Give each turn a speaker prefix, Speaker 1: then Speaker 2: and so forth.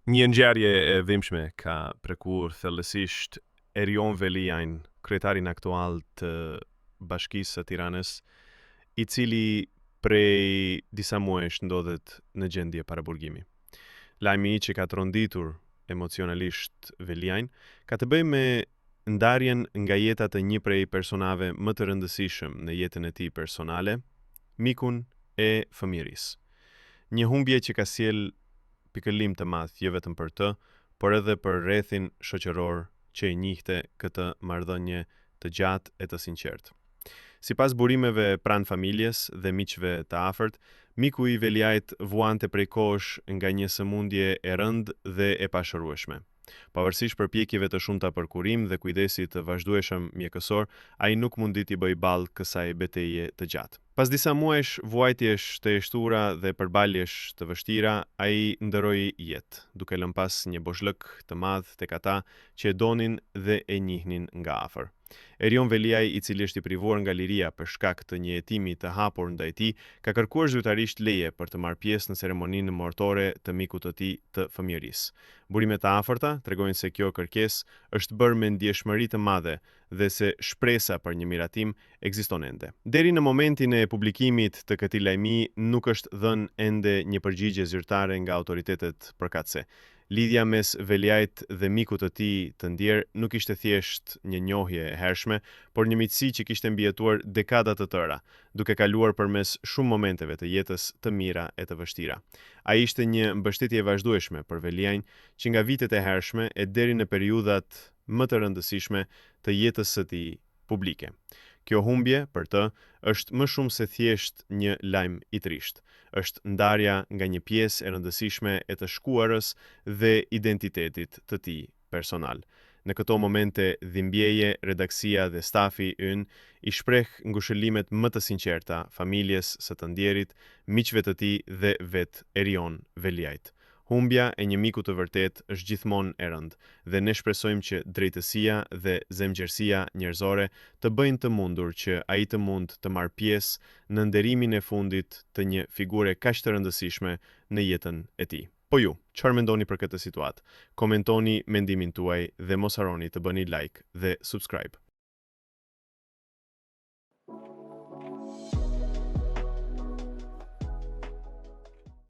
Speaker 1: Një ngjarje e dhimbshme ka prekur thellësisht Erion Veliajn, kryetarin aktual të Bashkisë së Tiranës, i cili prej disa muajsh ndodhet në gjendje paraburgimi. Lajmi që ka tronditur emocionalisht Veliajn ka të bëjë me ndarjen nga jeta të një prej personave më të rëndësishëm në jetën e tij personale, mikun e fëmijërisë. Një humbje që ka sjellë pikëllim të madh jo vetëm për të, por edhe për rrethin shoqëror që e njihte këtë marrëdhënie të gjatë e të sinqertë. Sipas burimeve pranë familjes dhe miqve të afërt, miku i Veliajt vuante prej kohësh nga një sëmundje e rëndë dhe e pashërueshme. Pavarësisht përpjekjeve të shumta për kurim dhe kujdesit të vazhdueshëm mjekësor, ai nuk mundi t'i bëjë ballë kësaj beteje të gjatë. Pas disa muajsh vuajtjesh të heshtura dhe përbaljesh të vështira, ai ndërroi jetë, duke lënë pas një boshllëk të madh tek ata që e donin dhe e njihnin nga afër. Erion Veliaj, i cili është i privuar nga liria për shkak të një hetimi të hapur ndaj tij, ka kërkuar zyrtarisht leje për të marrë pjesë në ceremoninë mortore të mikut të tij të fëmijërisë. Burime të afërta tregojnë se kjo kërkesë është bërë me ndjeshmëri të madhe dhe se shpresa për një miratim ekziston ende. Deri në momentin e publikimit të këtij lajmi nuk është dhënë ende një përgjigje zyrtare nga autoritetet përkatëse. Lidhja mes Veliajt dhe mikut të tij të ndjerë nuk ishte thjesht një njohje e hershme, por një miqësi që kishte mbijetuar dekada të tëra, duke kaluar përmes shumë momenteve të jetës të mira e të vështira. Ai ishte një mbështetje e vazhdueshme për Veliajn që nga vitet e hershme e deri në periudhat më të rëndësishme të jetës së tij publike. Kjo humbje, për të, është më shumë se thjesht një lajm i trishtë. Është ndarja nga një pjesë e rëndësishme e të shkuarës dhe identitetit të tij personal. Në këto momente dhimbjeje, redaksia dhe stafi ynë i shpreh ngushëllimet më të sinqerta familjes së të ndjerit, miqve të tij dhe vetë Erion Veliajt. Humbja e një miku të vërtetë është gjithmonë e rëndë dhe ne shpresojmë që drejtësia dhe zemgjerësia njerëzore të bëjnë të mundur që ai të mund të marrë pjesë në nderimin e fundit të një figure kaq të rëndësishme në jetën e tij. Po ju, çfarë mendoni për këtë situatë? Komentoni mendimin tuaj dhe mos harroni të bëni like dhe subscribe.